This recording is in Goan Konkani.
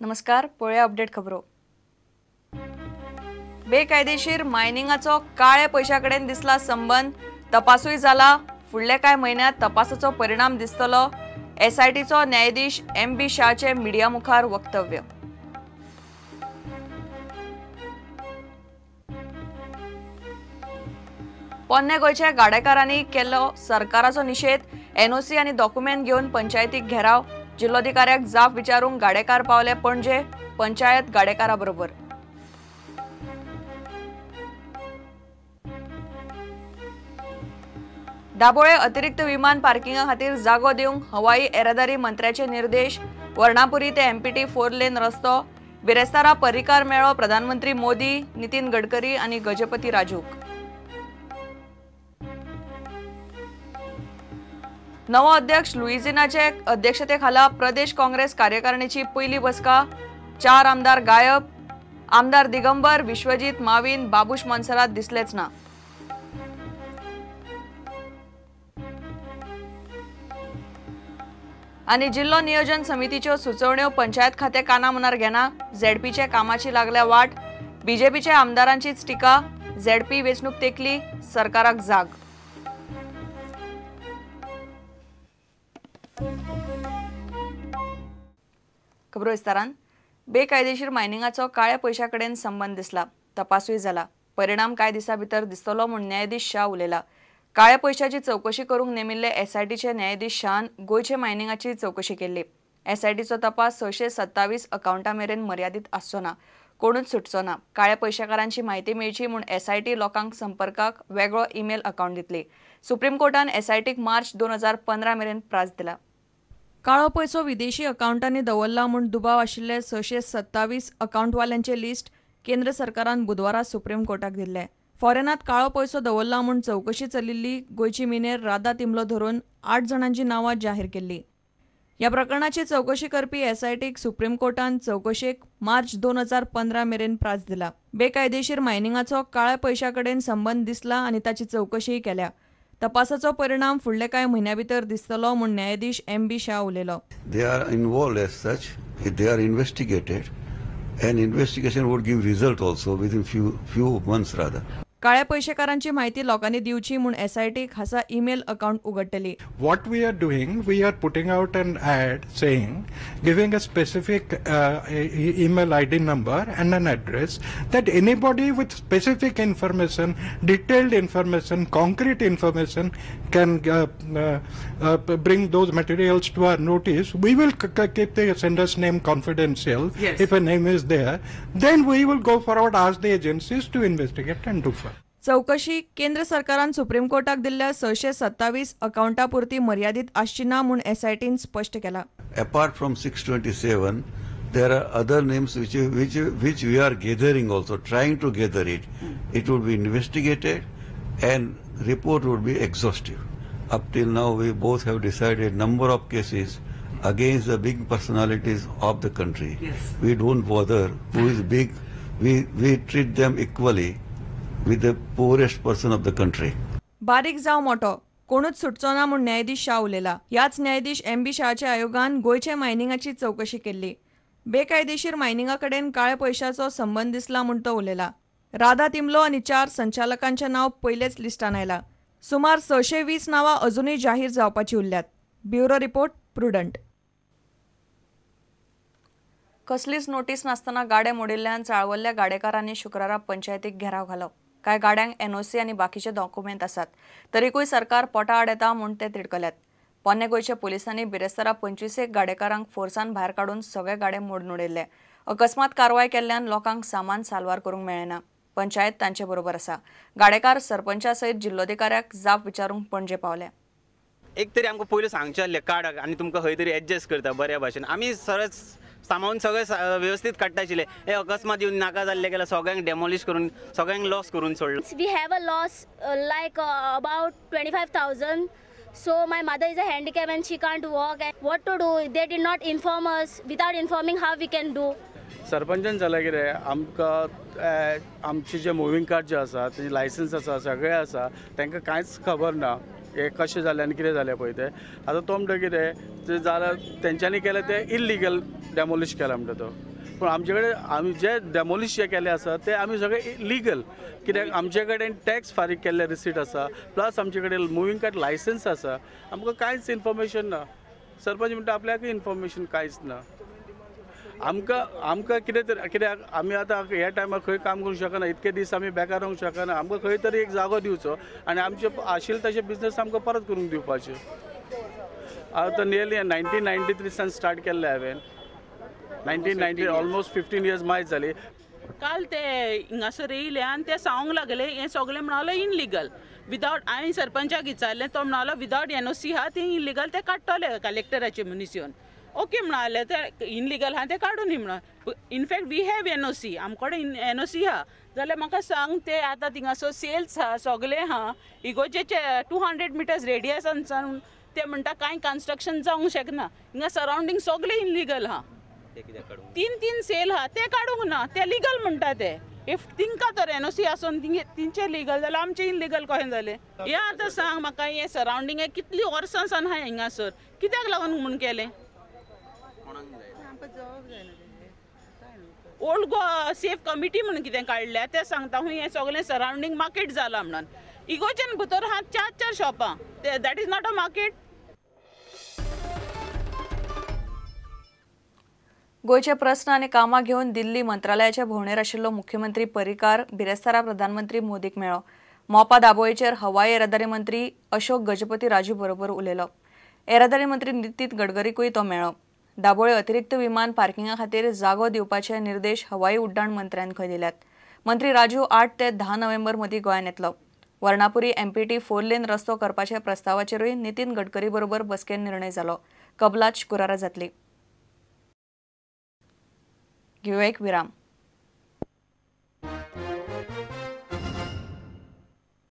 नमस्कार, पळोवया अपडेट खबरो. बेकायदेशीर मायनिंगाचो काळे पैशा कडेन दिसला संबंद, तपासूय जाला. फुडल्या कांय म्हयन्यांत तपासाचो परिणाम दिसतलो. एसआयटीचो न्यायाधीश एम बी शाहचे मिडिया मुखार वक्तव्य. पोन्ने गोंयच्या गाडेकारांनी केल्लो सरकाराचो निशेध. एनओसी आनी डॉक्युमेंट घेवन पंचायतीक घेराव. जिल्लोधिकाऱ्याक जाप विचारूंक गाडेकार पावले पणजे. पंचायत गाडेकारा बरोबर. दाबोळे अतिरिक्त विमान पार्किंगा खातीर जागो दिवंक हवाई येरादारी मंत्र्याचे निर्देश. वर्णापुरी ते एमपीटी 4 लेन रस्तो. बिरेस्तारा पर्रीकार मेळ्ळो प्रधानमंत्री मोदी, नितीन गडकरी आनी गजपती राजूक. नवो अध्यक्ष लुईजिनाचे अध्यक्षते खाला प्रदेश काँग्रेस कार्यकारिणीची पयली बसका. 4 आमदार गायब. आमदार दिगंबर, विश्वजीत, माविन, बाबूश मोन्सेरात दिसलेच ना. आनी जिल्लो नियोजन समितीच्यो सुचोवण्यो पंचायत खातें काना मनार घेना. झेडपीचे कामाची लागल्या वाट. बीजेपीच्या आमदारांचीच टिका. झेडपी वेंचणूक तेकली, सरकाराक जाग. खबरो विस्तारान. बेकायदेशीर मायनिंगाचो काळ्या पैशा कडेन संबंद दिसला. तपासूय जाला. परिणाम कांय दिसां भितर दिसतलो म्हूण न्यायाधीश शाह उलयला. काळ्या पैशाची चवकशी करूंक नेमिल्ले एसआयटीचे न्यायाधीश शाहन गोंयचे मायनिंगाची चवकशी केल्ली. एसआयटीचो तपास 627 अकावंटा मेरेन मर्यादीत आसचो ना. कोणूच सुटचो ना. काळ्या पैशाकारांची म्हायती मेळची म्हूण एसआयटी लोकांक संपर्काक वेगळो ईमेल अकावंट दितली. सुप्रीम कोर्टान एसआयटीक मार्च 2015 मेरेन प्रास दिला. काळो पैसो विदेशी अकावंटांनी दवरला म्हूण दुबाव आशिल्ले 627 अकावंटवाल्यांचे लिस्ट केंद्र सरकारान बुधवारा सुप्रीम कोर्टाक दिल्लें. फॉरेनात काळो पैसो दवरला म्हूण चवकशी चलिल्ली गोंयची मिनेर राधा तिमलो धरून 8 जाणांची नांवां जाहीर केल्ली. ह्या प्रकरणाची चवकशी करपी एसआयटीक सुप्रीम कोर्टान चवकशेक मार्च 2015 मेरेन प्रास दिला. बेकायदेशीर मायनिंगाचो काळ्या पैशा कडेन संबंद दिसला आनी ताची चवकशीय केल्या. तपासाचो परिणाम फुडले कांय म्हयन्या भितर दिसतलो म्हूण न्यायाधीश एम बी शाह उलयलो. They are involved as such, they are investigated and investigation would give result also within few months rather. काळ्या पैशेकारांची माहिती लोकांनी दिवची म्हूण एसआयटी खासा ईमेल अकाउंट उगडटली. What we are doing, we are putting out an ad saying, giving a specific email ID number and an address that anybody with specific information, detailed information, concrete information can bring those materials to our notice. We will keep the sender's name confidential. Yes. If a name is there, then we will go forward, ask the agencies to investigate and do further. चवकशी केंद्र सरकारान सुप्रीम कोर्टाक दिल्ल्या 627 अकावंटा पुरती मर्यादीत आसची ना म्हूण एसआयटीन स्पश्ट केला. Apart from 627, there are other names which we are gathering also, trying to gather it. It would be investigated and report would be exhaustive. Up till now, we both have decided number of cases against the big personalities of the country. Yes. We don't bother who is big. We treat them equally with the poorest person of the country. बारीक जावं मोठो कोणूच सुटचो ना म्हूण न्यायाधीश शाह उलयला. ह्याच न्यायाधीश एम बी शाहच्या आयोगान गोंयचे मायनिंगाची चवकशी केल्ली. बेकायदेशीर मायनिंगा कडेन काळ्या पैशाचो संबंद दिसला म्हूण तो उलयला. राधा तिमलो आनी 4 संचालकांचें नांव पयलेच लिस्टान आयला. सुमार 620 नांवां अजुनूय जाहीर जावपाची उरल्यात. Bureau report, Prudent. कसलीच नोटीस नासतना गाडे मोडिल्ल्यान चाळवल्ल्या गाडेकारांनी शुक्रारा पंचायतीक घेराव घालो. कांय गाड्यांक एनओसी आनी बाकीचे डॉक्युमेंट आसात, तरीकूय सरकार पोटा आड येता म्हूण ते तिडकल्यात. पोन्ने गोंयच्या पोलिसांनी बिरेस्तारा 25 गाडेकारांक फोर्सान भायर काडून सगळे गाडे मोडून उडयल्ले. अकस्मात कारवाय केल्ल्यान लोकांक सामान साल्वार करूंक मेळ्ळें ना. पंचायत तांचे बरोबर आसा. गाडेकार सरपंचा सयत जिल्लोधिकाऱ्याक जाप विचारूंक पणजे पावले. एक तरी आमकां पयलू सांगचें आहलें काड आनी तुमकां खंय तरी एडजस्ट करता बऱ्या भाशेन. आमी सरळ सामावून सगळें व्यवस्थीत काडटा आशिल्लें. हे अकस्मात येवन नाका जाल्लें केल्यार सगळ्यांक डेमोलिश करून सगळ्यांक लॉस करून सोडलो. We have a loss like about 25,000. So my mother is a handicap and she can't walk. What to do? They did not inform us. Without informing how we can do? सरपंचान जालें कितें, आमकां आमचे जे मुवींग कार्ड जे आसा, तेजें लायसन्स आसा, सगळें आसा, तांकां कांयच खबर ना हें कशें जालें आनी कितें जालें पळय तें. आतां तो म्हणटा कितें तें जालें, तेंच्यांनी केलें तें इल्लिगल डेमोलिश केलां म्हणटा तो. पूण आमचे कडेन आमी जे डेमोलिश जे केल्ले आसा ते आमी सगळे लिगल, कित्याक आमचे कडेन टॅक्स फारीक केल्ले रिसीट आसा, प्लस आमचे कडेन मुवींग कार्ट लायसन्स आसा. आमकां कांयच इन्फॉर्मेशन ना. सरपंच म्हणटा आपल्याकूय इन्फॉर्मेशन कांयच ना. आमकां आमकां कितें तरी, कित्याक आमी आतां ह्या टायमार खंय काम करूंक शकना, इतके दीस आमी बेकार रावंक शकना. आमकां खंय तरी एक जागो दिवचो आनी आमचे आशिल्ले तशे बिजनस आमकां परत करूंक दिवपाचे. आतां नियरली 1993 सान स्टार्ट केल्लें हांवें, 1990 ऑलमोस्ट 15 इयर्स मायज जाली. काल ते हिंगासर येयले आनी ते सांगूंक लागले हें सगळें म्हणालो इनलिगल विदावट. हांवें सरपंचाक विचारलें, तो म्हणालो विदावट एनओसी आहा तें इनलिगल, ते काडटले कलेक्टराचे मनीस येवन. ओके म्हणाले, ते इनलिगल आहा ते काडून न्ही म्हणून. In fact we have NOC, आमचे एनओसी आहा. जाल्यार म्हाका सांग, ते आतां थिंगासर सेल्स आहा सगळें आहा, इगोजेचे 200 मिटर्स रेडियसान ते म्हणटा कांय कन्स्ट्रक्शन जावंक शकना. हिंगा सरावंडींग सगळें इनलिगल आहा. 3-3 सेल आहा ते काडूंक ना, ते लिगल म्हणटा ते. If तिंका तर एनओसी आसून तिंचे लिगल जाल्यार आमचें इनलिगल कशें जालें? हें आतां सांग म्हाका, हें सरावंडींग कितली वर्सां सावन आहा हिंगासर, कित्याक लागून म्हूण केलें? ओल्ड गोवा सेफ कमिटी म्हणून कितें काडल्या ते सांगता हूंय हें सगळें सरावंडींग मार्केट जालां म्हणून. इगोजन भितर आहा 4-4 शॉपां, that is not a market. गोंयचे प्रस्न आनी कामां घेवन दिल्ली मंत्रालयाच्या भोंवडेर आशिल्लो मुख्यमंत्री पर्रीकार बिरेस्तारा प्रधानमंत्री मोदीक मेळ्ळो. मोपा दाबोळेचेर हवाई येरादारी मंत्री अशोक गजपती राजू बरोबर उलयलो. येरादारी मंत्री नितीन गडकरीकूय तो मेळ्ळो. दाबोळे अतिरिक्त विमान पार्किंगा खातीर जागो दिवपाचे निर्देश हवाई उड्डाण मंत्र्यान खंय दिल्यात. मंत्री राजू 8 ते 10 नोव्हेंबर मदीं गोंयांत येतलो. वर्णापुरी एमपीटी 4 लेन रस्तो करपाच्या प्रस्तावाचेरूय नितीन गडकरी बरोबर बसकेन निर्णय जालो. कबलात शुक्रारा जातली. घेवया एक विराम.